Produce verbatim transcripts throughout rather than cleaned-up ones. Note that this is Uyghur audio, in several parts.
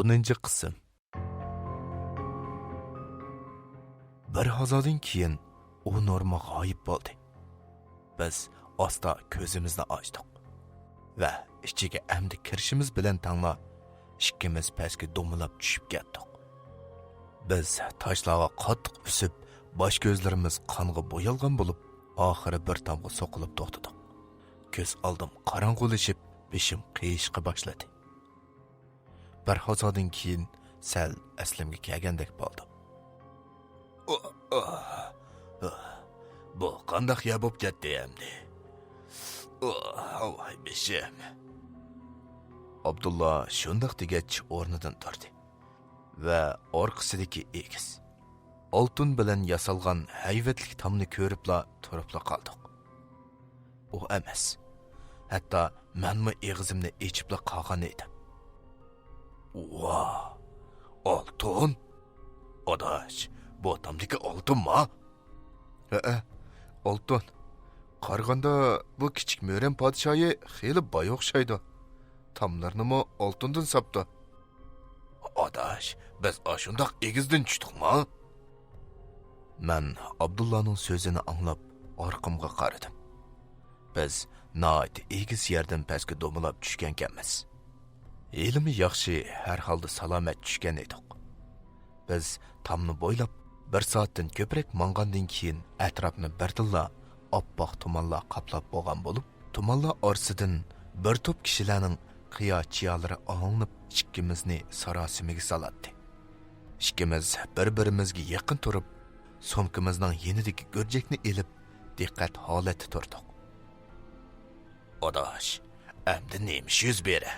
ئونىنچى قىسىم. بىر ھازادىن كېيىن ئۇ نورما غايىب بولدى. بىز ئاستا كۆزىمىزنى ئاچتۇق ۋە ئىچىگە ئەمدى كىرىشىمىز بىلەن تەڭلا ئىككىمىز پەسكە دومىلاپ چۈشۈپ كەتتۇق. بىز تاشلارغا قاتتىق ئۈسۈپ، باش-كۆزلىرىمىز قانغا بويالغان بولۇپ، ئاخىرى بىر تامغا سوقۇلۇپ توختىدۇق. كۆز ئالدىم قاراڭغۇلىشىپ، بېشىم قېيىشقا باشلىدى. بىر ھازادىن كېيىن سەل ئەسلىمگە كەلگەندەك بولدۇم. بۇ قانداق يەر بولۇپ كەتتى ئەمدى؟ ۋاي بېشىم! ئابدۇللا شۇنداق دېگەچ ئورنىدىن تۇردى ۋە ئارقىسىدىكى ئېگىز، ئالتۇن بىلەن ياسالغان ھەيۋەتلىك تامنى كۆرۈپلا تۇرۇپلا قالدۇق. ئۇ ئەمەس. ھەتتا مەنمۇ ئېغىزىمنى ئېچىپلا قالغان ئىدىم. ۋا، ئالتۇن؟ ئاداش، بۇ تامدىكى ئالتۇنما؟ ھەئە، ئالتۇن. قارىغاندا بۇ كىچىك مۆرەم پادىشاھى خېلى باي ئوخشايدۇ. تاملىرىنىمۇ ئالتۇندىن ساپتۇ. ئاداش، بىز ئاشۇنداق ئېگىزدىن چۈشتۇقما؟ مەن ئابدۇللانىڭ سۆزىنى ئاڭلاپ ئارقامغا قارىدىم. بىز ناھايىتى ئېگىز يەردىن پەسكە دومىلاپ چۈشكەنكەنمىز. ھېلىمۇ ياخشى، ھەر ھالدا سالامەت چۈشكەن ئىدۇق. بىز تامنى بويلاپ بىر سائەتتىن كۆپرەك ماڭغاندىن كېيىن، ئەتراپنى بىردىنلا ئاپئاق تۇمانلار قاپلاپ بولغان بولۇپ، تۇمانلار ئارىسىدىن بىر توپ كىشىلەرنىڭ قىيا-چىيالىرى ئاڭلىنىپ، ئىككىمىزنى ساراسىمىگە سالاتتى. ئىككىمىز بىر-بىرىمىزگە يېقىن تۇرۇپ، سومكىمىزنىڭ يېنىدىكى گۈرجەكنى ئېلىپ، دىققەت ھالەتتە تۇردۇق. ئاداش، ئەمدى نېمە ئىش يۈز بېرە؟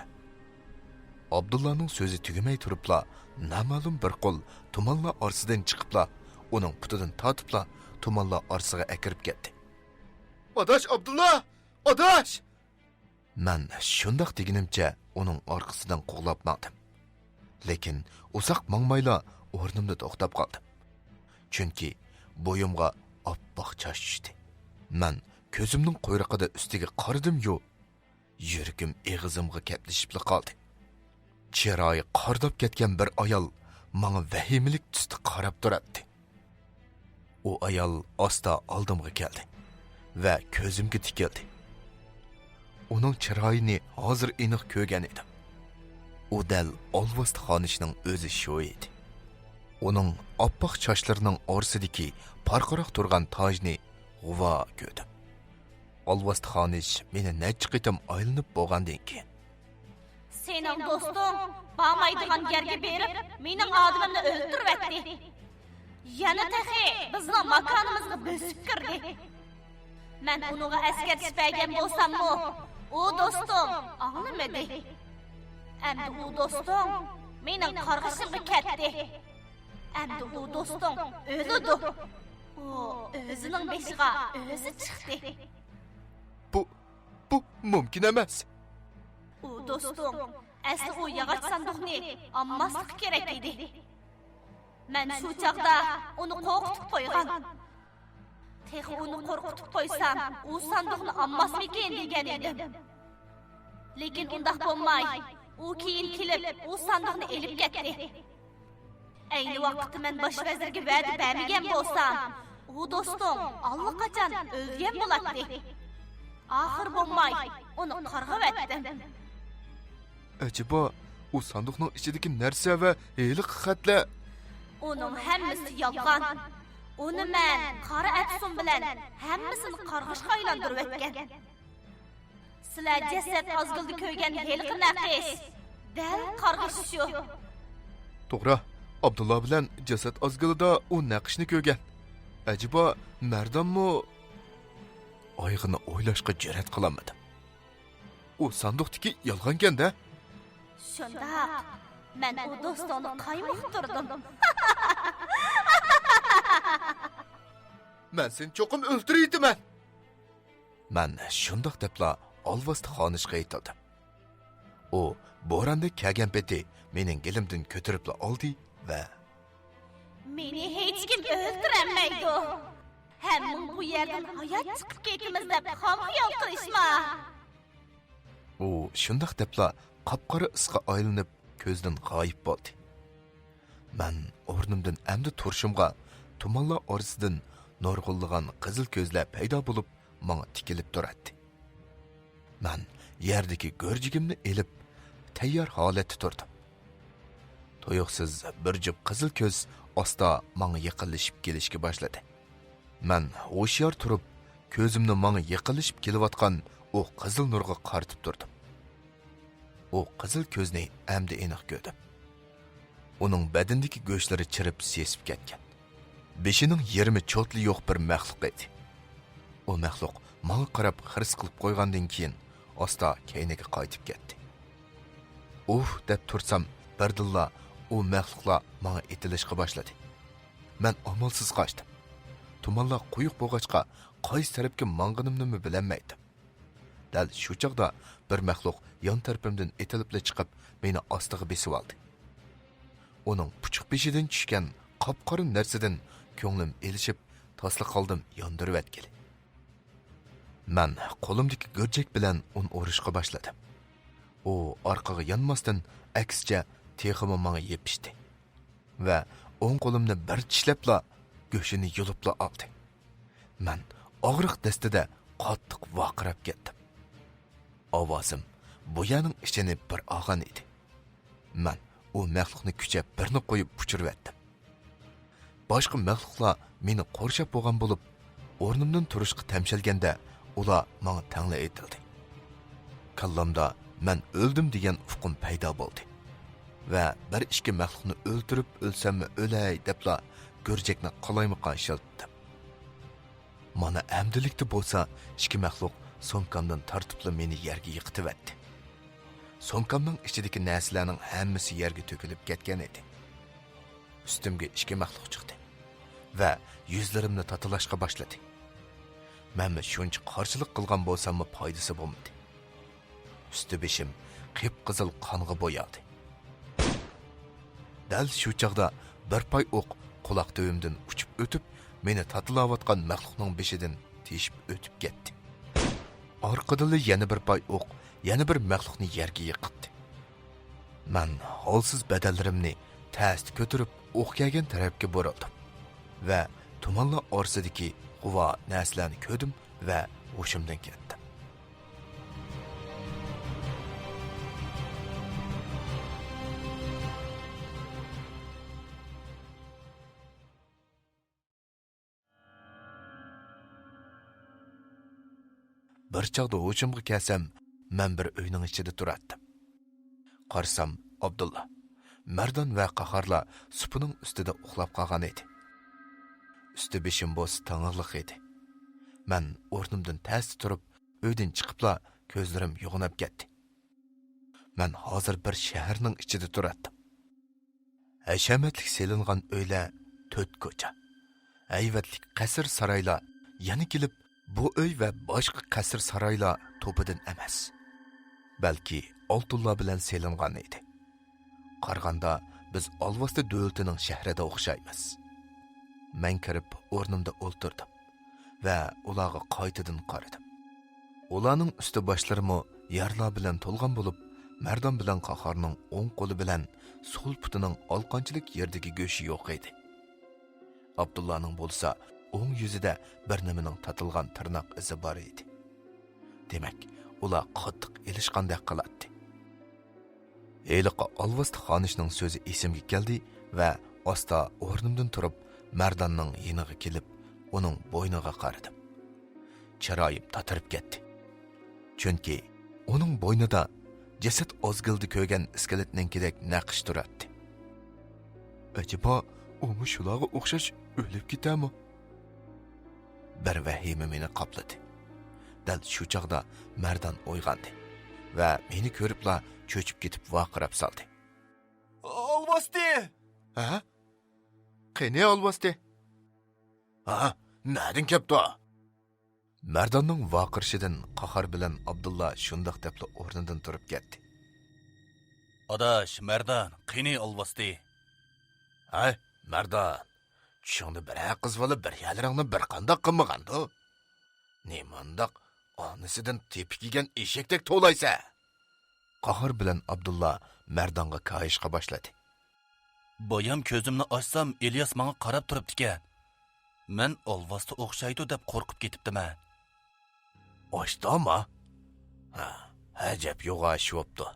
ئابدۇللانىڭ سۆزى تۈگىمەي تۇرۇپلا، نامەلۇم بىر قول تۇمانلار ئارىسىدىن چىقىپلا، ئۇنىڭ پۇتىدىن تارتىپلا، تۇمانلار ئارىسىغا ئەكىرىپ كەتتى. ئاداش ئابدۇللا! ئاداش! مەن شۇنداق دېگىنىمچە ئۇنىڭ ئارقىسىدىن قوغلاپ ماڭدىم. لېكىن ئۇزاق ماڭمايلا ئورنۇمدا توختاپ قالدىم. چۈنكى بويۇمغا ئاپئاق چاچ چۈشتى. مەن كۆزۈمنىڭ قۇيرۇقىدا ئۈستىگە قارىدىميۇ، يۈرىكىم ئېغىزىمغا كەپلىشىپلا قالدى. چىرايى قارىداپ كەتكەن بىر ئايال ماڭا ۋەھىمىلىك تۈستە قاراپ تۇراتتى. ئۇ ئايال ئاستا ئالدىمغا كەلدى ۋە كۆزۈمگە تىكىلدى. ئۇنىڭ چىرايىنى ھازىر ئېنىق كۆرگەن ئىدىم. ئۇ دەل ئالۋاستى خانىشنىڭ ئۆزى شۇ ئىدى. ئۇنىڭ ئاپئاق چاچلىرىنىڭ ئارىسىدىكى پارقىراپ تۇرغان تاجنى غۇۋا كۆردۈم. ئالۋاستى خانىش مېنى نەچچە قېتىم ئايلىنىپ بولغاندىن كېيىن، سېنىڭ دوستۇڭ بارمايدىغان يەرگە بېرىپ، مېنىڭ ئادىمىمنى ئۆلتۈرۈۋەتتى. يەنە تېخى بىزنىڭ ماكانىمىزغا بۆسۈپ كىردى. مەن ئۇنىڭغا ئەسكەرتىش بەرگەن بولساممۇ، ئۇ دوستۇڭ ئاڭلىمىدى. ئەمدى ئۇ دوستۇڭ مېنىڭ قارغىشىمغا كەتتى. ئەمدى ئۇ دوستۇڭ ئۆلىدۇ. ئۇ ئۆزىنىڭ بېشىغا ئۆزى چىقتى. بۇ، بۇ مۇمكىن ئەمەس. ئۇ دوستۇڭ ئەسلى ئۇ ياغاچ ساندۇقنى ئالماسلىقى كېرەك ئىدى. مەن شۇ چاغدا ئۇنى قورقۇتۇپ قويغان. تېخى ئۇنى قورقۇتۇپ قويسام، ئۇ ساندۇقنى ئالماسمىكىن دېگەن ئىدىم. لېكىن ئۇنداق بولماي، ئۇ كېيىن كېلىپ، ئۇ ساندۇقنى ئېلىپ كەتتى. ئەينى ۋاقىتتا مەن باش ۋەزىرگە ۋەدە بەرمىگەن بولسام، ئۇ دوستۇڭ ئاللىقاچان ئۆلگەن بولاتتى. ئاخىر بولماي، ئۇنى قىرغىۋەتتىم. ئەجەبا، ئۇ ساندۇقنىڭ ئىچىدىكى نەرسە ۋە ھېلىقى خەتلەر؟ ئۇنىڭ ھەممىسى يالغان. ئۇنى مەن قارا ئەپسۇن بىلەن ھەممىسىنى قارغىشقا ئايلاندۇرۇۋەتكەن. سىلەر جەسەت ئازگىلىدا كۆرگەن ھېلىقى نەقىش دەل قارغىش شۇ. توغرا، ئابدۇللا بىلەن جەسەت ئازگىلىدا ئۇ نەقىشنى كۆرگەن. ئەجەبا، مەردانمۇ؟ ئايىغىنى ئويلاشقا جۈرئەت قىلالمىدىم. ئۇ ساندۇقتىكى يالغانكەن-دە. شۇنداق. مەن ئۇ دوستۇڭنى قايمۇقتۇردۇم. مەن سېنى چوقۇم ئۆلتۈرۈۋېتىمەن. مەن شۇنداق دەپلا ئالۋاستى خانىشقا ئېتىلدىم. ئۇ بوراندەك كەلگەن پېتى مېنىڭ گېلىمدىن كۆتۈرۈپلا ئالدى ۋە مېنى ھېچكىم ئۆلتۈرەلمەيدۇ. ھەممىڭ بۇ يەردىن ھايات چىقىپ كېتىمىز دەپ خام خىيال قىلىشما. ئۇ شۇنداق دەپلا قاپقارا ئىسقا ئايلىنىپ كۆزدىن غايىب بولدى. مەن ئورنۇمدىن ئەمدى تۇرۇشۇمغا، تۇمانلار ئارىسىدىن نۇرغۇنلىغان قىزىل كۆزلەر پەيدا بولۇپ، ماڭا تىكىلىپ تۇراتتى. مەن يەردىكى گۈرجىكىمنى ئېلىپ، تەييار ھالەتتە تۇردۇم. تۇيۇقسىز بىر جۈپ قىزىل كۆز ئاستا ماڭا يېقىنلىشىپ كېلىشكە باشلىدى. مەن ھوشيار تۇرۇپ، كۆزۈمنى ماڭا يېقىنلىشىپ كېلىۋاتقان ئۇ قىزىل نۇرغا قارىتىپ تۇردۇم. ئۇ قىزىل كۆزنى ئەمدى ئېنىق كۆردۈم. ئۇنىڭ بەدىنىدىكى گۆشلىرى چىرىپ سېسىپ كەتكەن. بېشىنىڭ يېرىمى چوتلا يوق بىر مەخلۇق ئىدى. ئۇ مەخلۇق ماڭا قاراپ خىرىس قىلىپ قويغاندىن كېيىن، ئاستا كەينىگە قايتىپ كەتتى. ئۇھ دەپ تۇرسام، بىردىنلا ئۇ مەخلۇقلار ماڭا ئېتىلىشقا باشلىدى. مەن ئامالسىز قاچتىم. تۇمانلار قويۇق بولغاچقا، قايسى تەرەپكە ماڭغىنىمنىمۇ بىلەلمەيتتىم. دەل شۇ چاغدا بىر مەخلۇق يان تەرىپىمدىن ئېتىلىپلا چىقىپ، مېنى ئاستىغا بېسىۋالدى. ئۇنىڭ پۇچۇق بېشىدىن چۈشكەن قاپقارا نەرسىدىن كۆڭلۈم ئېلىشىپ، تاسلا قالدىم ياندۇرۇۋەتكىلى. مەن قولۇمدىكى گۈرجەك بىلەن ئۇنى ئۇرۇشقا باشلىدىم. ئۇ ئارقىغا يانماستىن، ئەكسىچە تېخىمۇ ماڭا يېپىشتى ۋە ئوڭ قولۇمنى بىر چىشلەپلا، گۆشىنى يۇلۇپلا ئالدى. مەن ئاغرىق دەستىدە قاتتىق ۋارقىراپ كەتتىم. ئاۋازىم بۇ يەرنىڭ ئىچىنى بىر ئالغان ئىدى. مەن ئۇ مەخلۇقنى كۈچەپ بىرنى قويۇپ ئۇچۇرۇۋەتتىم. باشقا مەخلۇقلار مېنى قورشاپ بولغان بولۇپ، ئورنۇمدىن تۇرۇشقا تەمشەلگەندە، ئۇلار ماڭا تەڭلا ئېتىلدى. كاللامدا مەن ئۆلدۈم دېگەن ئۇقۇم پەيدا بولدى ۋە بىر ئىككى مەخلۇقنى ئۆلتۈرۈپ ئۆلسەممۇ ئۆلەي دەپلا، گۈرجەكنى قالايمىقان شىلتىدىم. مانا ئەمدىلىكتە بولسا ئىككى مەخلۇق سومكامدىن تارتىپلا مېنى يەرگە يىقىتىۋەتتى. سومكامنىڭ ئىچىدىكى نەرسىلەرنىڭ ھەممىسى يەرگە تۆكۈلۈپ كەتكەن ئىدى. ئۈستۈمگە ئىككى مەخلۇق چىقتى ۋە يۈزلىرىمنى تاتىلاشقا باشلىدى. مەنمۇ شۇنچە قارشىلىق قىلغان بولساممۇ پايدىسى بولمىدى. ئۈستى بېشىم قىپقىزىل قانغا بويالدى. دەل شۇ چاغدا بىر پاي ئوق قۇلاق تۈۋىمدىن ئۇچۇپ ئۆتۈپ، مېنى تاتىلاۋاتقان مەخلۇقنىڭ بېشىدىن تېشىپ ئۆتۈپ كەتتى. ئارقىدىنلا يەنە بىر پاي ئوق يەنە بىر مەخلۇقنى يەرگە يىقىتتى. مەن ھالسىز بەدەنلىرىمنى تەستە كۆتۈرۈپ، ئوق كەلگەن تەرەپكە بۇرۇلدۇم ۋە تۇمانلار ئارىسىدىكى غۇۋا نەرسىلەرنى كۆردۈم ۋە ھوشۇمدىن كەتتىم. بىر چاغدا ھوشۇمغا كەلسەم، مەن بىر ئۆينىڭ ئىچىدە تۇراتتىم. قارىسام، ئابدۇللا، مەردان ۋە قاھارلار سۇپىنىڭ ئۈستىدە ئۇخلاپ قالغان ئىدى. ئۈستى بېشىم بولسا تاڭاقلىق ئىدى. مەن ئورنۇمدىن تەستە تۇرۇپ، ئۆيدىن چىقىپلا كۆزلىرىم يوغىناپ كەتتى. مەن ھازىر بىر شەھەرنىڭ ئىچىدە تۇراتتىم. ھەشەمەتلىك سېلىنغان ئۆيلەر تۆت كوچا. ھەيۋەتلىك قەسىر سارايلار يەنە كېلىپ، بۇ ئۆي ۋە باشقا قەسىر سارايلار توپىدىن ئەمەس، بەلكى ئالتۇنلار بىلەن سېلىنغان ئىدى. قارىغاندا، بىز ئالۋاستى دۆلىتىنىڭ شەھىرىدە ئوخشايمىز. مەن كىرىپ ئورنۇمدا ئولتۇردۇم ۋە ئۇلارغا قايتىدىن قارىدىم. ئۇلارنىڭ ئۈستى باشلىرىمۇ يارىلار بىلەن تولغان بولۇپ، مەردان بىلەن قاھارنىڭ ئوڭ قولى بىلەن سول پۇتىنىڭ ئالقانچىلىك يېرىدىكى گۆشى يوق ئىدى. ئابدۇللانىڭ بولسا ئوڭ يۈزىدە بىر نېمىنىڭ تاتىلغان تىرناق ئىزى بار ئىدى. دېمەك، ئۇلار قاتتىق ئېلىشقاندەك قىلاتتى. ھېلىقى ئالۋاستى خانىشنىڭ سۆزى ئېسىمگە كەلدى ۋە ئاستا ئورنۇمدىن تۇرۇپ، مەرداننىڭ يېنىغا كېلىپ، ئۇنىڭ بوينىغا قارىدىم. چىرايىم تاتىرىپ كەتتى. چۈنكى ئۇنىڭ بوينىدا جەسەت ئازگىلدا كۆرگەن ئىسكىلىتنىڭكىدەك نەقىش تۇراتتى. ئەجەبا، ئۇمۇ شۇلارغا ئوخشاش ئۆلۈپ كېتەرمۇ؟ بىر ۋەھىمە مېنى قاپلىدى. دەل شۇ چاغدا مەردان ئويغاندى ۋە مېنى كۆرۈپلا چۆچۈپ كېتىپ ۋارقىراپ سالدى. ئالۋاستى! ھە؟ قېنى ئالۋاستى؟ ھە؟ نەدىن كەپتۇ؟ مەرداننىڭ ۋارقىرىشىدىن قاھار بىلەن ئابدۇللا شۇنداق دەپلا ئورنىدىن تۇرۇپ كەتتى. ئاداش مەردان، قېنى ئالۋاستى؟ ھەي، مەردان، چۈشۈڭدە بىرەر قىز بالا بىر يەرلىرىڭنى بىر قانداق قىلمىغاندۇ؟ نېمانداق ئانىسىدىن تېپىك يېگەن ئېشەكتەك توۋلايسەن؟ قاھار بىلەن ئابدۇللا مەردانغا كايىشقا باشلىدى. بايام كۆزۈمنى ئاچسام، ئىلياس ماڭا قاراپ تۇرۇپتىكەن. مەن ئالۋاستى ئوخشايدۇ دەپ قورقۇپ كېتىپتىمەن. ئاشتاما؟ ھە، ئەجەب يوغان ئىش بوپتۇ.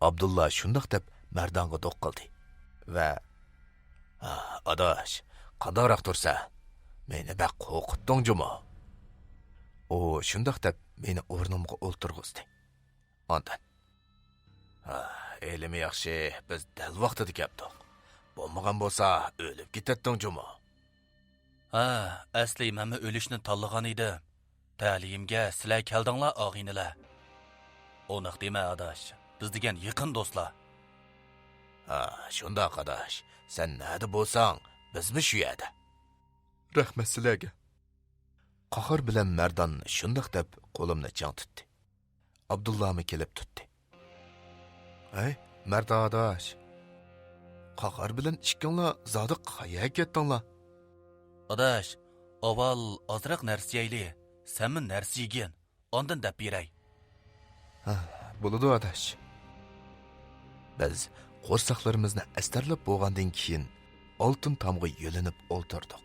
ئابدۇللا شۇنداق دەپ مەردانغا دوق قىلدى ۋە، ھە، ئاداش، قانداقراق تۇرسەن؟ مېنى بەك قورقۇتتۇڭ جۇمۇ. ئۇ شۇنداق دەپ مېنى ئورنۇمغا ئولتۇرغۇزدى. ئاندىن، ھە، ھېلىمۇ ياخشى، بىز دەل ۋاقتىدا كەپتۇق. بولمىغان بولسا، ئۆلۈپ كېتەتتىڭ جۇمۇ. ھە، ئەسلى مەنمۇ ئۆلۈشنى تاللىغان ئىدىم. تەلىيىمگە سىلەر كەلدىڭلار، ئاغىنىلەر. ئۇنداق دېمە، ئاداش. بىز دېگەن يېقىن دوستلار. ھە، شۇنداق، ئاداش. سەن نەدە بولساڭ، بىزمۇ شۇ يەردە. رەھمەت سىلەرگە. قاھار بىلەن مەردان شۇنداق دەپ قولۇمنى چىڭ تۇتتى. ئابدۇللامۇ كېلىپ تۇتتى. ھەي، مەردان ئاداش. قاھار بىلەن ئىككىڭلار زادى قەيەرگە كەتتىڭلار؟ ئاداش، ئاۋۋال ئازراق نەرسە يەيلى، سەنمۇ نەرسە يېگىن، ئاندىن دەپ بېرەي. ھە، بولىدۇ ئاداش. بىز قورساقلىرىمىزنى ئەستەرلەپ بولغاندىن كېيىن، ئالتۇن تامغا يۆلىنىپ ئولتۇردۇق.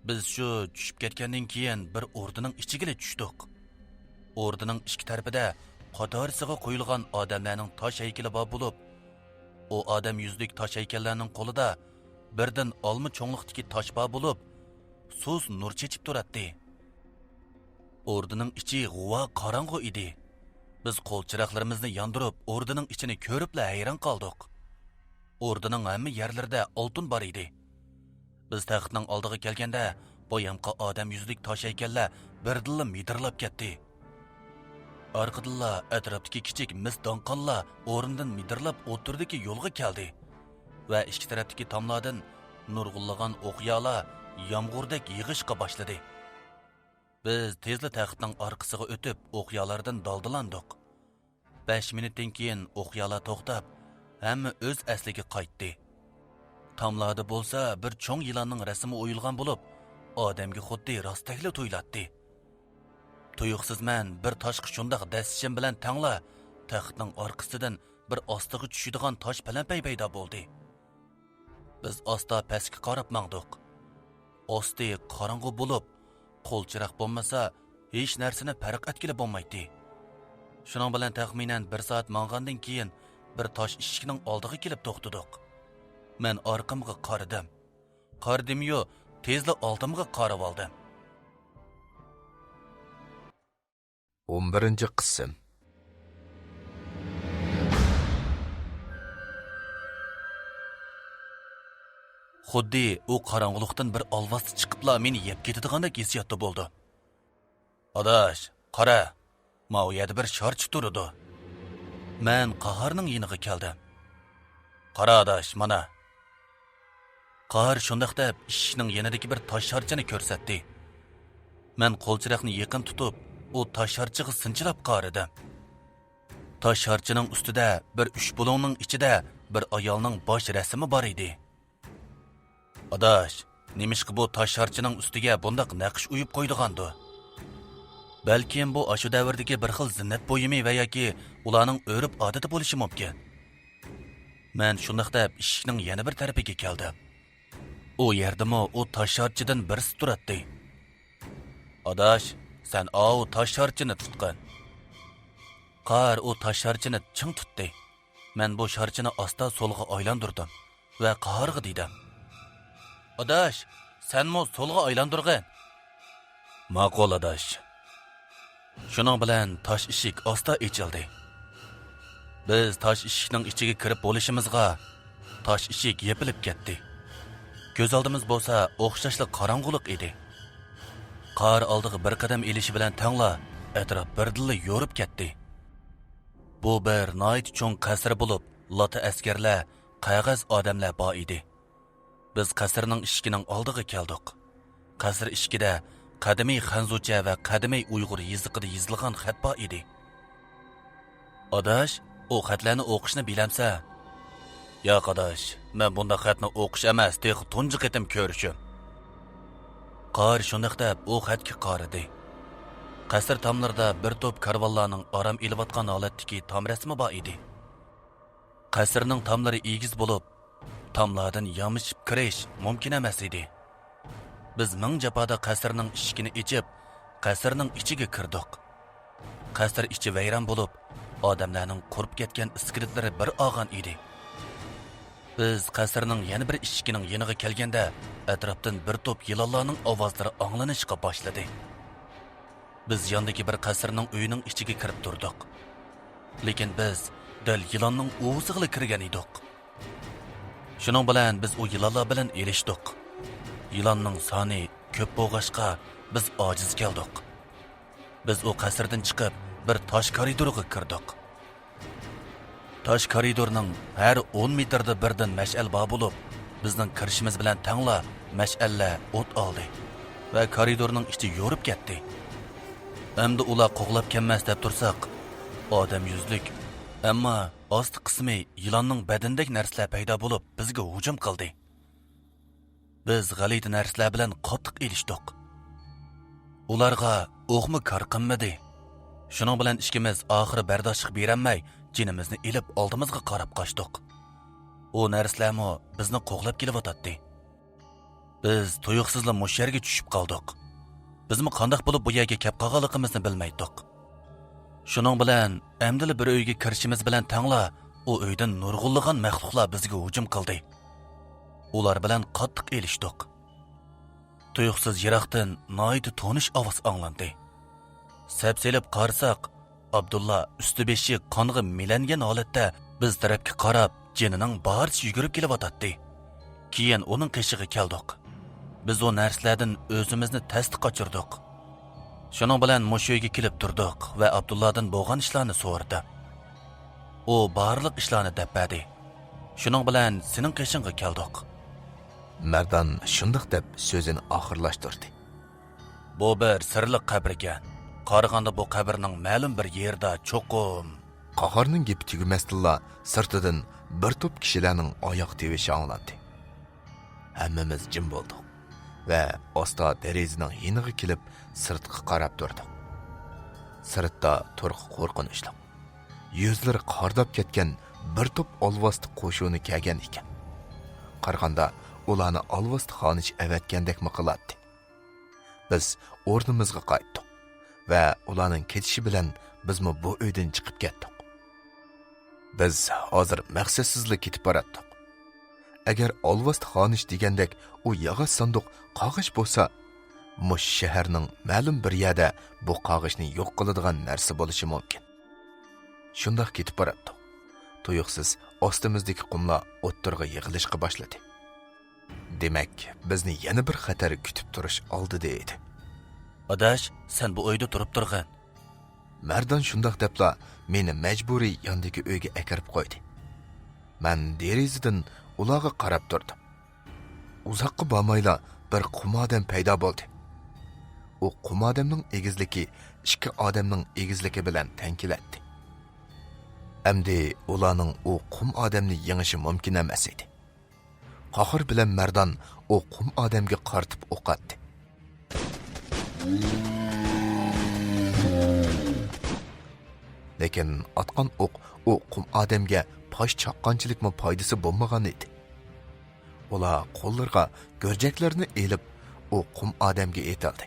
بىز شۇ چۈشۈپ كەتكەندىن كېيىن بىر ئوردىنىڭ ئىچىگىلا چۈشتۇق. ئوردىنىڭ ئىككى تەرىپىدە قاتارسىغا قويۇلغان ئادەملەرنىڭ تاش ھەيكىلى بار بولۇپ، ئۇ ئادەم يۈزلۈك تاش ھەيكەللەرنىڭ قولىدا بىردىن ئالما چوڭلۇقتىكى تاش بار بولۇپ، سۇس نۇر چېچىپ تۇراتتى. ئوردىنىڭ ئىچى غۇۋا قاراڭغۇ ئىدى. بىز قول چىراغلىرىمىزنى ياندۇرۇپ، ئوردىنىڭ ئىچىنى كۆرۈپلا ھەيران قالدۇق. ئوردىنىڭ ھەممە يەرلىرىدە ئالتۇن بار ئىدى. بىز تەختنىڭ ئالدىغا كەلگەندە، بايامقى ئادەم يۈزلۈك تاش ھەيكەللەر بىردىنلا مىدىرلاپ كەتتى. ئارقىدىنلا ئەتراپتىكى كىچىك مىس داڭقانلار ئورنىدىن مىدىرلاپ ئوتتۇرىدىكى يولغا كەلدى ۋە ئىككى تەرەپتىكى تاملاردىن نۇرغۇنلىغان ئوقيالار يامغۇردەك يېغىشقا باشلىدى. بىز تېزلا تەختنىڭ ئارقىسىغا ئۆتۈپ، ئوقيالاردىن دالدىلاندۇق. بەش مىنۇتتىن كېيىن ئوقيالار توختاپ، ھەممە ئۆز ئەسلىگە قايتتى. تاملاردا بولسا بىر چوڭ يىلاننىڭ رەسىمى ئويۇلغان بولۇپ، ئادەمگە خۇددى راستتەكلا تۇيۇلاتتى. تۇيۇقسىز مەن بىر تاشقا شۇنداق دەسسىشىم بىلەن تەڭلا، تەختنىڭ ئارقىسىدىن بىر ئاستىغا چۈشىدىغان تاش پەلەمپەي پەيدا بولدى. بىز ئاستا پەسكە قاراپ ماڭدۇق. ئاستى قاراڭغۇ بولۇپ، قول چىراغ بولمىسا، ھېچ نەرسىنى پەرق ئەتكىلى بولمايتتى. شۇنىڭ بىلەن تەخمىنەن بىر سائەت ماڭغاندىن كېيىن، بىر تاش ئىشىكنىڭ ئالدىغا كېلىپ توختىدۇق. مەن ئارقامغا قارىدىم. قارىدىميۇ، تېزلا ئالدىمغا قارىۋالدىم. ئون بىرىنچى قىسىم. خۇددى ئۇ قاراڭغۇلۇقتىن بىر ئالۋاستى چىقىپلا مېنى يەپ كېتىدىغاندەك ھېسسىياتتا بولدى. ئاداش، قارا، ماۋۇ يەردە بىر شارچە تۇرىدۇ. مەن قاھارنىڭ يېنىغا كەلدىم. قارا ئاداش، مانا. قاھار شۇنداق دەپ ئىشىكنىڭ يېنىدىكى بىر تاش شارچىنى كۆرسەتتى. مەن قول چىراغنى يېقىن تۇتۇپ، ئۇ تاش شارچىغا سىنچىلاپ قارىدىم. تاش شارچىنىڭ ئۈستىدە بىر ئۈچ بۇلۇڭنىڭ ئىچىدە بىر ئايالنىڭ باش رەسىمى بار ئىدى. ئاداش، نېمىشقا بۇ تاش شارچىنىڭ ئۈستىگە بۇنداق نەقىش ئويۇپ قويىدىغاندۇ؟ بەلكىم بۇ ئاشۇ دەۋردىكى بىر خىل زىننەت بۇيۇمى ۋە ياكى ئۇلارنىڭ ئۆرپ-ئادىتى بولۇشى مۇمكىن. مەن شۇنداق دەپ ئىشىكنىڭ يەنە بىر تەرىپىگە كەلدىم. ئۇ يەردىمۇ ئۇ تاش شارچىدىن بىرسى تۇراتتى. ئاداش، سەن ئاۋۇ تاش شارچىنى تۇتقىن. قاھار ئۇ تاش شارچىنى چىڭ تۇتتى. مەن بۇ شارچىنى ئاستا سولغا ئايلاندۇردۇم ۋە قاھارغا دېدىم. ئاداش، سەنمۇ سولغا ئايلاندۇرغىن. ماقۇل، ئاداش. شۇنىڭ بىلەن تاش ئىشىك ئاستا ئېچىلدى. بىز تاش ئىشىكنىڭ ئىچىگە كىرىپ بولۇشىمىزغا، تاش ئىشىك يېپىلىپ كەتتى. كۆز ئالدىمىز بولسا ئوخشاشلا قاراڭغۇلۇق ئىدى. قاھار ئالدىغا بىر قەدەم ئېلىشى بىلەن تەڭلا ئەتراپ بىردىنلا يورۇپ كەتتى. بۇ بىر ناھايىتى چوڭ قەسىر بولۇپ، لاتا ئەسكەرلەر، قەغەز ئادەملەر بار ئىدى. بىز قەسىرنىڭ ئىشىكىنىڭ ئالدىغا كەلدۇق. قەسىر ئىشىكىدە قەدىمىي خەنزۇچە ۋە قەدىمىي ئۇيغۇر يېزىقىدا يېزىلغان خەت بار ئىدى. ئاداش، ئۇ خەتلەرنى ئوقۇشنى بىلەمسەن؟ ياق، ئاداش، مەن بۇنداق خەتنى ئوقۇش ئەمەس، تېخى تۇنجى قېتىم كۆرۈشۈم. قاھار شۇنداق دەپ ئۇ خەتكە قارىدى. قەسىر تاملىرىدا بىر توپ كارۋانلارنىڭ ئارام ئېلىۋاتقان ھالەتتىكى تام رەسىمى بار ئىدى. قەسىرنىڭ تاملىرى ئېگىز بولۇپ، تاملاردىن يامىشىپ كىرىش مۇمكىن ئەمەس ئىدى. بىز مىڭ جاپادا قەسىرنىڭ ئىشىكىنى ئېچىپ، قەسىرنىڭ ئىچىگە كىردۇق. قەسىر ئىچى ۋەيران بولۇپ، ئادەملەرنىڭ قۇرۇپ كەتكەن ئىسكىلىتلىرى بىر ئالغان ئىدى. بىز قەسىرنىڭ يەنە بىر ئىشىكىنىڭ يېنىغا كەلگەندە، ئەتراپتىن بىر توپ يىلانلارنىڭ ئاۋازلىرى ئاڭلىنىشقا باشلىدى. بىز ياندىكى بىر قەسىرنىڭ ئۆيىنىڭ ئىچىگە كىرىپ تۇردۇق. لېكىن بىز دەل يىلاننىڭ ئۇۋىسىغىلا كىرگەن ئىدۇق. شۇنىڭ بىلەن بىز ئۇ يىلانلار بىلەن ئېلىشتۇق. يىلاننىڭ سانى كۆپ بولغاچقا، بىز ئاجىز كەلدۇق. بىز ئۇ قەسىردىن چىقىپ، بىر تاش كارىدورغا كىردۇق. تاش كارىدورنىڭ ھەر ئون مېتىردا بىردىن مەشئەل بار بولۇپ، بىزنىڭ كىرىشىمىز بىلەن تەڭلا مەشئەللەر ئوت ئالدى ۋە كارىدورنىڭ ئىچى يورۇپ كەتتى. ئەمدى ئۇلار قوغلاپ كەلمەس دەپ تۇرساق، ئادەم يۈزلۈك، ئەمما ئاستا قىسمى يىلاننىڭ بەدىنىدەك نەرسىلەر پەيدا بولۇپ، بىزگە ھۇجۇم قىلدى. بىز غەلىتە نەرسىلەر بىلەن قاتتىق ئېلىشتۇق. ئۇلارغا ئوقمۇ كار قىلمىدى. شۇنىڭ بىلەن ئىككىمىز ئاخىرى بەرداشلىق بېرەلمەي، جېنىمىزنى ئېلىپ ئالدىمىزغا قاراپ قاچتۇق. ئۇ نەرسىلەرمۇ بىزنى قوغلاپ كېلىۋاتاتتى. بىز تۇيۇقسىزلا مۇشۇ يەرگە چۈشۈپ قالدۇق. بىزمۇ قانداق بولۇپ بۇ يەرگە كەپ قالغانلىقىمىزنى بىلمەيتتۇق. شۇنىڭ بىلەن ئەمدىلا بىر ئۆيگە كىرىشىمىز بىلەن تەڭلا ئۇ ئۆيدىن نۇرغۇنلىغان مەخلۇقلار بىزگە ھۇجۇم قىلدى. ئۇلار بىلەن قاتتىق ئېلىشتۇق. تۇيۇقسىز يىراقتىن ناھايىتى تونۇش ئاۋاز ئاڭلاندى. سەپ سېلىپ قارىساق، ئابدۇللا ئۈستى بېشى قانغا مىلەنگەن ھالەتتە بىز تەرەپكە قاراپ جېنىنىڭ بارىچە يۈگۈرۈپ كېلىۋاتاتتى. كېيىن ئۇنىڭ قېشىغا كەلدۇق. بىز ئۇ نەرسىلەردىن ئۆزىمىزنى تەستە قاچۇردۇق. شۇنىڭ بىلەن مۇشۇ ئۆيگە كېلىپ تۇردۇق ۋە ئابدۇللادىن بولغان ئىشلارنى سورىدى. ئۇ بارلىق ئىشلارنى دەپ بەردى. شۇنىڭ بىلەن سېنىڭ قېشىڭغا كەلدۇق. مەردان شۇنداق دەپ سۆزىنى ئاخىرلاشتۇردى. بۇ بىر سىرلىق قەبرىكەن. قارىغاندا بۇ قەبرىنىڭ مەلۇم بىر يېرىدا چوقۇم. قاھارنىڭ گېپى تۈگىمەستىنلا سىرتىدىن بىر توپ كىشىلەرنىڭ ئاياغ تىۋىشى ئاڭلاندى. ھەممىمىز جىم بولدۇق ۋە ئاستا دېرىزىنىڭ يېنىغا كېلىپ سىرتقا قاراپ تۇردۇق. سىرتتا تۇرقى قورقۇنچلۇق. يۈزلىرى قارداپ كەتكەن بىر توپ ئالۋاستى قوشۇنى كەلگەن ئىكەن. قارىغاندا ئۇلارنى ئالۋاستى خانىش ئەۋەتكەندەكمۇ قىلاتتى. بىز ئورنىمىزغا قايتتۇق ۋە ئۇلارنىڭ كېتىشى بىلەن بىزمۇ بۇ ئۆيدىن چىقىپ كەتتۇق. بىز ھازىر مەقسەتسىزلا كېتىپ باراتتۇق. ئەگەر ئالۋاستى خانىش دېگەندەك ئۇ ياغاچ ساندۇق قاغىش بولسا، مۇشۇ شەھەرنىڭ مەلۇم بىر يەردە بۇ قاغىشنى يوق قىلىدىغان نەرسە بولۇشى مۇمكىن. شۇنداق كېتىپ باراتتۇق. تۇيۇقسىز ئاستىمىزدىكى قۇملار ئوتتۇرىغا يىغىلىشقا باشلىدى. دېمەك، بىزنى يەنە بىر خەتەر كۈتۈپ تۇرۇش ئالدىدا ئىدى. ئاداش، سەن بۇ ئۆيدە تۇرۇپ تۇرغىن. مەردان شۇنداق دەپلا مېنى مەجبۇرىي ياندىكى ئۆيگە ئەكىرىپ قويدى. مەن دېرىزىدىن ئۇلارغا قاراپ تۇردۇم. ئۇزاققا بارمايلا بىر قۇم ئادەم پەيدا بولدى. ئۇ قۇم ئادەمنىڭ ئېگىزلىكى ئىككى ئادەمنىڭ ئېگىزلىكى بىلەن تەڭ كېلەتتى. ئەمدى ئۇلارنىڭ ئۇ قۇم ئادەمنى يېڭىشى مۇمكىن ئەمەس ئىدى. قاھار بىلەن مەردان ئۇ قۇم ئادەمگە قارىتىپ ئوق ئاتتى. لېكىن ئاتقان ئوق ئۇ قۇم ئادەمگە پاش چاققانچىلىكمۇ پايدىسى بولمىغان ئىدى. ئۇلار قوللىرىغا گۈرجەكلەرنى ئېلىپ، ئۇ قۇم ئادەمگە ئېتىلدى.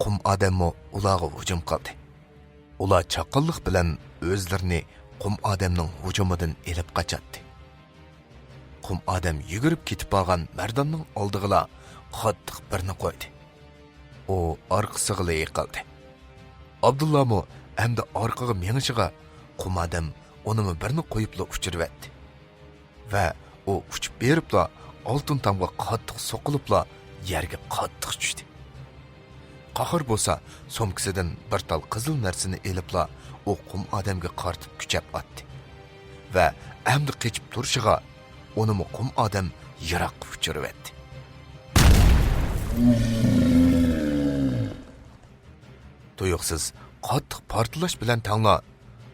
قۇم ئادەممۇ ئۇلارغا ھۇجۇم قىلدى. ئۇلار چاققانلىق بىلەن ئۆزلىرىنى قۇم ئادەمنىڭ ھۇجۇمىدىن ئېلىپ قاچاتتى. قۇم ئادەم يۈگۈرۈپ كېتىپ بارغان مەرداننىڭ ئالدىغىلا قاتتىق بىرنى قويدى. ئۇ ئارقىسىغىلا يىقىلدى. ئابدۇللامۇ ئەمدى ئارقىغا مېڭىشىغا، قۇم ئادەم ئۇنىمۇ بىرنى قويۇپلا ئۇچۇرۇۋەتتى. ۋە ئۇ ئۇچۇپ بېرىپلا ئالتۇن تامغا قاتتىق سوقۇلۇپلا يەرگە قاتتىق چۈشتى. قاھار بولسا سومكىسىدىن بىر تال قىزىل نەرسىنى ئېلىپلا ئۇ قۇم ئادەمگە قارىتىپ كۈچەپ ئاتتى. ۋە ئەمدى قېچىپ تۇرۇشىغا ئۇنىمۇ قۇم ئادەم يىراققا ئۇچۇرۇۋەتتى. تۇيۇقسىز قاتتىق پارتلاش بىلەن تەڭلا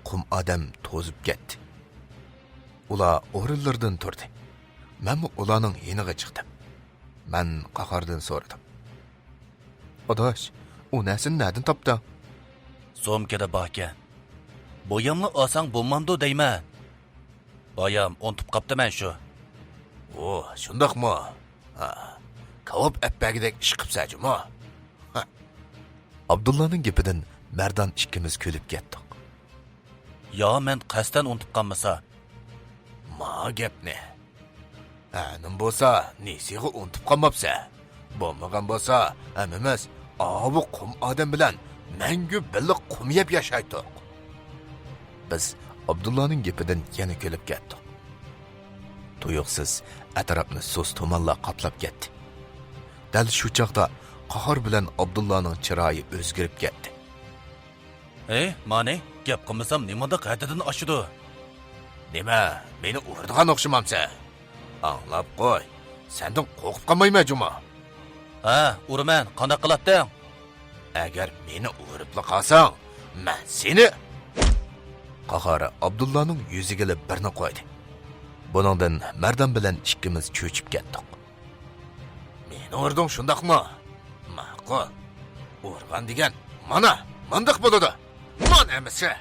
قۇم ئادەم توزۇپ كەتتى. ئۇلار ئورۇنلىرىدىن تۇردى. مەنمۇ ئۇلارنىڭ يېنىغا چىقتىم. مەن قاھاردىن سورىدىم. ئاداش، ئۇ نەرسىنى نەدىن تاپتىڭ؟ سومكىدا باركەن. بوياملا ئالساڭ بولمامدۇ دەيمەن. بايام ئۇنتۇپ قاپتىمەن شۇ. ئۇ، شۇنداقمۇ؟ ھا، كاۋاپ ئەپ بەرگۈدەك ئىش قىپسەن جۇمۇ. ھە. ئابدۇللانىڭ گېپىدىن مەردان ئىككىمىز كۈلۈپ كەتتۇق. يا مەن قەستەن ئۇنتۇپ قالمىسا؟ ما گەپنى. ھە، نېمە بولسا، نېسىغا ئۇنتۇپ قالماپسەن. بولمىغان بولسا، ھەممىمىز ئاۋۇ قۇم ئادەم بىلەن مەڭگۈ بىللە قۇم يەپ ياشايتتۇق. بىز ئابدۇللانىڭ گېپىدىن يەنە كۈلۈپ كەتتۇق. تۇيۇقسىز ئەتراپنى سۇس تۇمانلار قاپلاپ كەتتى. دەل شۇ چاغدا قاھار بىلەن ئابدۇللانىڭ چىرايى ئۆزگىرىپ كەتتى. ھەي، مانى، گەپ قىلمىسام نېمانداق ھەددىدىن ئاشىدۇ؟ نېمە، مېنى ئۇرىدىغان ئوخشىمامسەن؟ ئاڭلاپ قوي، سەندىن قورقۇپ قالمايمەن جۇمۇ. ھە، ئۇرىمەن، قانداق قىلاتتىڭ؟ ئەگەر مېنى ئۇرۇپلا قالساڭ، مەن سېنى. قاھار ئابدۇللانىڭ يۈزىگىلا بىرنى قويدى. بۇنىڭدىن مەردان بىلەن ئىككىمىز چۆچۈپ كەتتۇق. مېنى ئۇردۇڭ شۇنداقمۇ؟ ماقۇل. ئۇرغان دېگەن مانا، مانداق بولىدۇ. مانا ئەمىسە.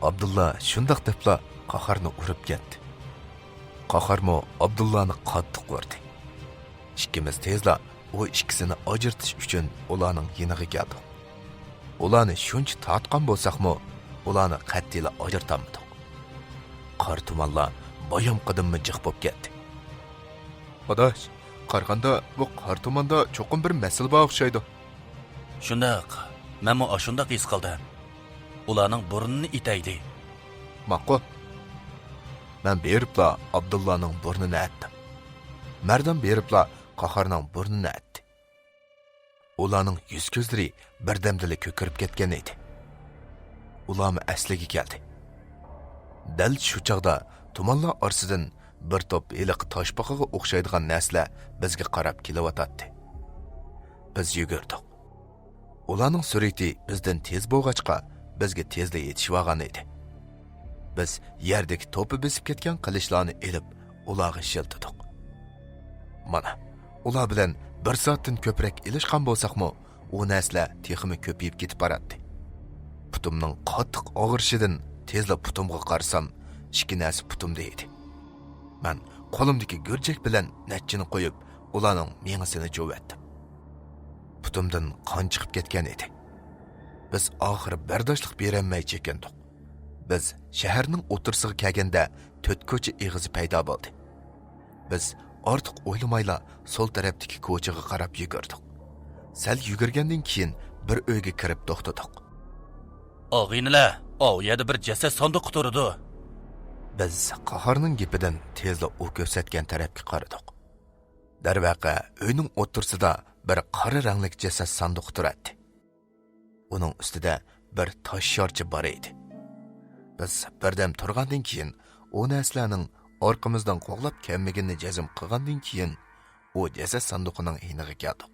ئابدۇللا شۇنداق دەپلا قاھارنى ئۇرۇپ كەتتى. قاھارمۇ ئابدۇللانى قاتتىق ئۇردى. ئىككىمىز تېزلا ئۇ ئىككىسىنى ئاجرىتىش ئۈچۈن ئۇلارنىڭ يېنىغا كەلدۇق. ئۇلارنى شۇنچە تارتقان بولساقمۇ، ئۇلارنى قەتئىيلا ئاجرىتالمىدۇق. قارا تۇمانلار بايامقىدىنمۇ جىق بولۇپ كەتتى. ئاداش، قارىغاندا بۇ قارا تۇماندا چوقۇم بىر مەسىلە بار ئوخشايدۇ. شۇنداق، مەنمۇ ئاشۇنداق ھېس قىلدىم. ئۇلارنىڭ بۇرنىنى ئېتەيلى. ماقۇل. مەن بېرىپلا ئابدۇللانىڭ بۇرنىنى ئەتتىم. مەردان بېرىپلا قاھارنىڭ بۇرنىنى ئەتتى. ئۇلارنىڭ يۈز-كۆزلىرى بىردەمدىلا كۆكىرىپ كەتكەن ئىدى. ئۇلارمۇ ئەسلىگە كەلدى. دەل شۇ چاغدا تۇمانلار ئارىسىدىن بىر توپ ھېلىقى تاشپاقىغا ئوخشايدىغان نەرسىلەر بىزگە قاراپ كېلىۋاتاتتى. بىز يۈگۈردۇق. ئۇلارنىڭ سۈرئىتى بىزدىن تېز بولغاچقا، بىزگە تېزلا يېتىشىۋالغان ئىدى. بىز يەردىكى توپا بېسىپ كەتكەن قىلىچلارنى ئېلىپ، ئۇلارغا شىلتىدۇق. مانا، ئۇلار بىلەن بىر سائەتتىن كۆپرەك ئېلىشقان بولساقمۇ، ئۇ نەرسىلەر تېخىمۇ كۆپىيىپ كېتىپ باراتتى. پۇتۇمنىڭ قاتتىق ئاغرىشىدىن تېزلا پۇتۇمغا قارىسام، ئىككى نەرسە پۇتۇمدا ئىدى. مەن قولۇمدىكى گۈرجەك بىلەن نەچچىنى قويۇپ، ئۇلارنىڭ مېڭىسىنى چۇۋەتتىم. پۇتۇمدىن قان چىقىپ كەتكەن ئىدى. بىز ئاخىرى بەرداشلىق بېرەلمەي چېكىندۇق. بىز شەھەرنىڭ ئوتتۇرىسىغا كەلگەندە، تۆت كوچا ئېغىزى پەيدا بولدى. بىز ئارتۇق ئويلىمايلا سول تەرەپتىكى كوچىغا قاراپ يۈگۈردۇق. سەل يۈگۈرگەندىن كېيىن بىر ئۆيگە كىرىپ توختىدۇق. ئاغىنىلەر، ئاۋۇ يەردە بىر جەسەت ساندۇقى تۇرىدۇ. بىز قاھارنىڭ گېپىدىن تېزلا ئۇ كۆرسەتكەن تەرەپكە قارىدۇق. دەرۋەقە، ئۆينىڭ ئوتتۇرىسىدا بىر قارا رەڭلىك جەسەت ساندۇقى تۇراتتى. ئۇنىڭ ئۈستىدە بىر تاش شارچە بار ئىدى. بىز بىردەم تۇرغاندىن كېيىن، ئۇ نەرسىلەرنىڭ ئارقىمىزدىن قوغلاپ كەلمىگىنىنى جەزم قىلغاندىن كېيىن، ئۇ جەسەت ساندۇقىنىڭ يېنىغا كەلدۇق.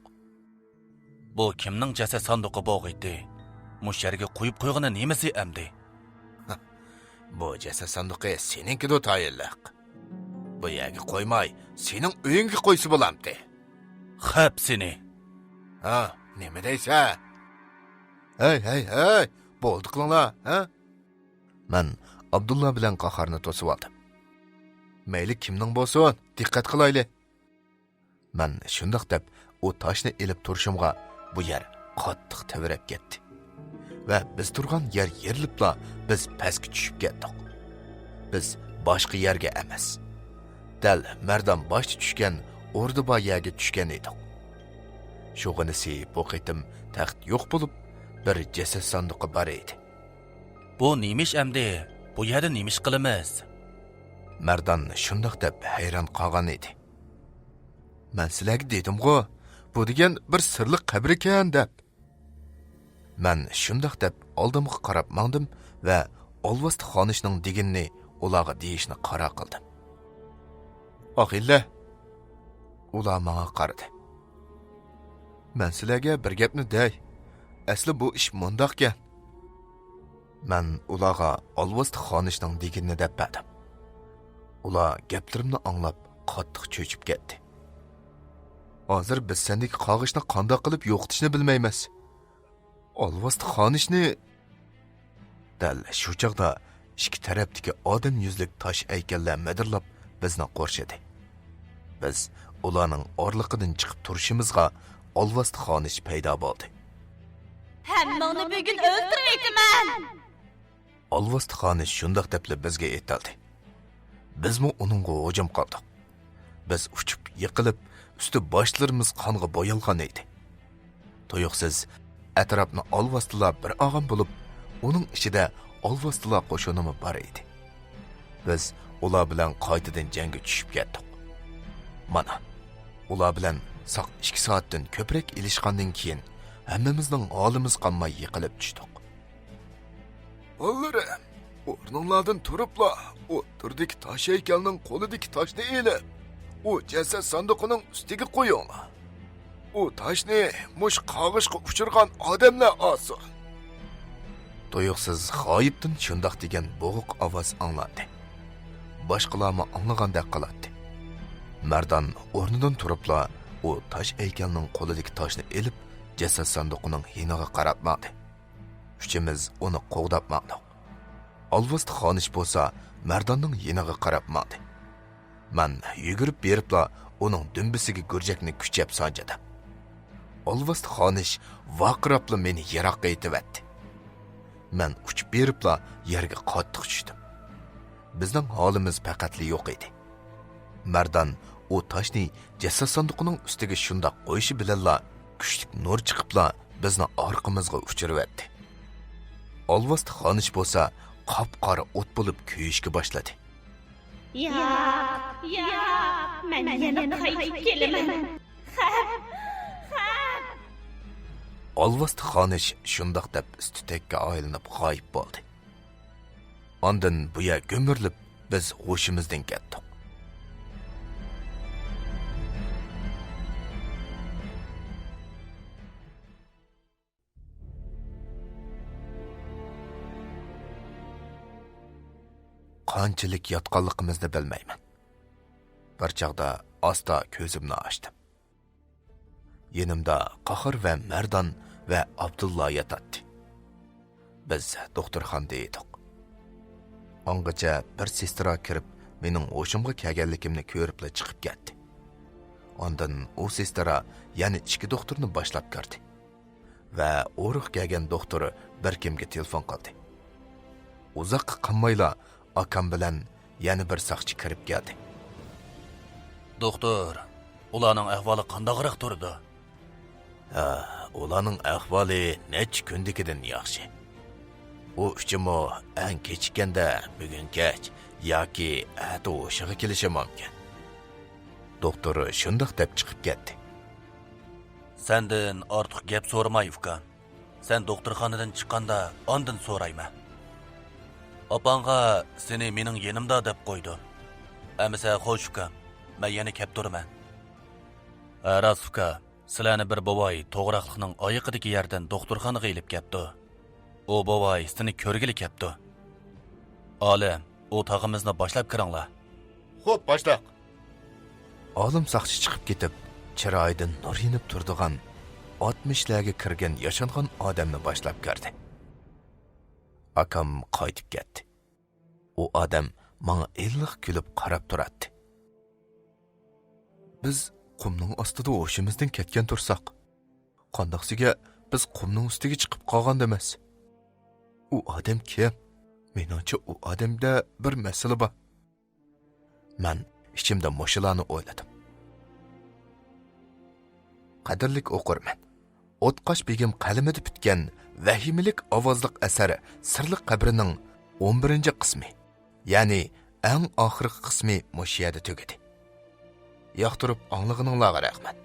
بۇ كىمنىڭ جەسەت ساندۇقى بولغىيتتى؟ مۇشۇ يەرگە قويۇپ قويغىنى نېمىسى ئەمدى؟ بۇ جەسەت ساندۇقى سېنىڭكىدۇ تايىنلىق. بۇ يەرگە قويماي، سېنىڭ ئۆيۈڭگە قويسا بولامتى؟ خەپ سېنى! ھا، نېمە دەيسەن؟ ھەي، ھەي، ھەي، بولدى قىلىڭلار، ھە؟ مەن ئابدۇللا بىلەن قاھارنى توسۇۋالدىم. مەيلى كىمنىڭ بولسۇن، دىققەت قىلايلى. مەن شۇنداق دەپ، ئۇ تاشنى ئېلىپ تۇرۇشۇمغا، بۇ يەر قاتتىق تەۋرەپ كەتتى. ۋە بىز تۇرغان يەر يېرىلىپلا، بىز پەسكە چۈشۈپ كەتتۇق. بىز باشقا يەرگە ئەمەس، دەل مەردان باشتا چۈشكەن ئوردا بار يەرگە چۈشكەن ئىدۇق. شۇغىنىسى بۇ قېتىم تەخت يوق بولۇپ، بىر جەسەت ساندۇقى بار ئىدى. بۇ نېمە ئىش ئەمدى؟ بۇ يەردە نېمە ئىش قىلىمىز؟ مەردان شۇنداق دەپ ھەيران قالغان ئىدى. مەن سىلەرگە دېدىمغۇ، بۇ دېگەن بىر سىرلىق قەبرىكەن دەپ. مەن شۇنداق دەپ ئالدىمغا قاراپ ماڭدىم ۋە ئالۋاستى خانىشنىڭ دېگىنىنى ئۇلارغا دېيىشنى قارار قىلدىم. ئاغىنىلەر، ئۇلار ماڭا قارىدى. مەن سىلەرگە بىر گەپنى دەي، ئەسلى بۇ ئىش مۇنداقكەن. مەن ئۇلارغا ئالۋاستى خانىشنىڭ دېگىنىنى دەپ بەردىم. ئۇلار گەپلىرىمنى ئاڭلاپ قاتتىق چۆچۈپ كەتتى. ھازىر بىز سەندىكى قاغىشنى قانداق قىلىپ يوقىتىشنى بىلمەيمىز. ئالۋاستى خانىشنى! دەل شۇ چاغدا ئىككى تەرەپتىكى ئادەم يۈزلۈك تاش ھەيكەللەر مىدىرلاپ بىزنى قورشىدى. بىز ئۇلارنىڭ ئارىلىقىدىن چىقىپ تۇرۇشىمىزغا ئالۋاستى خانىش پەيدا بولدى. ھەممىڭنى بۈگۈن ئۆلتۈرۈۋېتىمەن! ئالۋاستى خانىش شۇنداق دەپلا بىزگە ئېتىلدى. بىزمۇ ئۇنىڭغا ھۇجۇم قىلدۇق. بىز ئۇچۇپ يىقىلىپ، ئۈستى باشلىرىمىز قانغا بويالغان ئىدى. تۇيۇقسىز ئەتراپنى ئالۋاستىلار بىر ئالغان بولۇپ، ئۇنىڭ ئىچىدە ئالۋاستىلار قوشۇنىمۇ بار ئىدى. بىز ئۇلار بىلەن قايتىدىن جەڭگە چۈشۈپ كەتتۇق. مانا، ئۇلار بىلەن ساق ئىككى سائەتتىن كۆپرەك ئېلىشقاندىن كېيىن، ھەممىمىزنىڭ ھالىمىز قالماي يىقىلىپ چۈشتۇق. بالىلىرىم، ئورنۇڭلاردىن تۇرۇپلا، ئوتتۇرىدىكى تاش ھەيكەلنىڭ قولىدىكى تاشنى ئېلىپ، ئۇ جەسەت ساندۇقىنىڭ ئۈستىگە قويۇڭلار. ئۇ تاشنى مۇشۇ قاغىشقا ئۇچرىغان ئادەملەر ئالسۇن. تۇيۇقسىز غايىبتىن شۇنداق دېگەن بوغۇق ئاۋاز ئاڭلاندى. باشقىلارمۇ ئاڭلىغاندەك قىلاتتى. مەردان ئورنىدىن تۇرۇپلا، ئۇ تاش ھەيكەلنىڭ قولىدىكى تاشنى ئېلىپ، جەسەت ساندۇقىنىڭ يېنىغا قاراپ ماڭدى. ئۈچىمىز ئۇنى قوغداپ ماڭدۇق. ئالۋاستى خانىش بولسا مەرداننىڭ يېنىغا قاراپ ماڭدى. مەن يۈگۈرۈپ بېرىپلا ئۇنىڭ دۈمبىسىگە گۈرجەكنى كۈچەپ سانجىدىم. ئالۋاستى خانىش ۋارقىراپلا مېنى يىراققا ئېتىۋەتتى. مەن ئۇچۇپ بېرىپلا يەرگە قاتتىق چۈشتۈم. بىزنىڭ ھالىمىز پەقەتلا يوق ئىدى. مەردان ئۇ تاشنى جەسەت ساندۇقىنىڭ ئۈستىگە شۇنداق قويۇشى بىلەنلا، كۈچلۈك نۇر چىقىپلا بىزنى ئارقىمىزغا ئۇچۇرۇۋەتتى. ئالۋاستى خانىش بولسا قاپقارا ئوت بولۇپ كۆيۈشكە باشلىدى. ياق، ياق، مەن يەنە قايتىپ كېلىمەن. خەپ، خەپ! ئالۋاستى خانىش شۇنداق دەپ ئۈستى تەككە ئايلىنىپ غايىب بولدى. ئاندىن بۇ يەر گۈمۈرۈلۈپ، بىز ھوشىمىزدىن كەتتۇق. قانچىلىك ياتقانلىقىمىزنى بىلمەيمەن. بىر چاغدا ئاستا كۆزۈمنى ئاچتىم. يېنىمدا قاھار ۋە مەردان ۋە ئابدۇللا ياتاتتى. بىز دوختۇرخانىدا ئىدۇق. ئاڭغىچە بىر سېسترا كىرىپ، مېنىڭ ھوشۇمغا كەلگەنلىكىمنى كۆرۈپلا چىقىپ كەتتى. ئاندىن ئۇ سېسترا يەنە ئىككى دوختۇرنى باشلاپ كىردى. ۋە ئورۇق كەلگەن دوختۇر بىر كىمگە تېلېفون قىلدى. ئۇزاققا قالمايلا ئاكام بىلەن يەنە بىر ساقچى كىرىپ كەلدى. دوختۇر، ئۇلارنىڭ ئەھۋالى قانداقراق تۇرىدۇ؟ ھە، ئۇلارنىڭ ئەھۋالى نەچچە كۈندىكىدىن ياخشى. ئۇ ئۈچىمۇ ئەڭ كېچىككەندە بۈگۈن كەچ ياكى ئەتە ھوشىغا كېلىشى مۇمكىن. دوختۇر شۇنداق دەپ چىقىپ كەتتى. سەندىن ئارتۇق گەپ سورىماي، ئۇكام. سەن دوختۇرخانىدىن چىققاندا ئاندىن سورايمەن. ئاپاڭغا سېنى مېنىڭ يېنىمدا دەپ قويدۇم. ئەمىسە خوش، ئۇكام. مەن يەنە كەپ تۇرىمەن. ھە، راست، ئۇكا. سىلەرنى بىر بوۋاي توغراقلىقنىڭ ئايىقىدىكى يەردىن دوختۇرخانىغا ئېلىپ كەپتۇ. ئۇ بوۋاي سېنى كۆرگىلى كەپتۇ. ئالىم، ئۇ تاغىمىزنى باشلاپ كىرىڭلار. خوپ، باشلىق. ئالىم ساقچى چىقىپ كېتىپ، چىرايىدىن نۇر يېنىپ تۇرىدىغان ئاتمىشلارغا كىرگەن ياشانغان ئادەمنى باشلاپ كىردى. ئاكام قايتىپ كەتتى. ئۇ ئادەم ماڭا ئىللىق كۈلۈپ قاراپ تۇراتتى. بىز قۇمنىڭ ئاستىدا ھوشىمىزدىن كەتكەن تۇرساق، قانداقسىگە بىز قۇمنىڭ ئۈستىگە چىقىپ قالغاندا ئەمەس. ئۇ ئادەم كىم؟ مېنىڭچە، ئۇ ئادەمدە بىر مەسىلە بار. مەن ئىچىمدە مۇشۇلارنى ئويلىدىم. قەدىرلىك ئوقۇرمەن، ئوتقاش بېگىم قەلىمىدە پۈتكەن ۋەھىمىلىك ئاۋازلىق ئەسەر سىرلىق قەبرىنىڭ ئون بىرىنچى قىسمى، يەنى ئەڭ ئاخىرقى قىسمى مۇشۇ يەردە تۈگىدى. ياقتۇرۇپ ئاڭلىغىنىڭلارغا رەھمەت.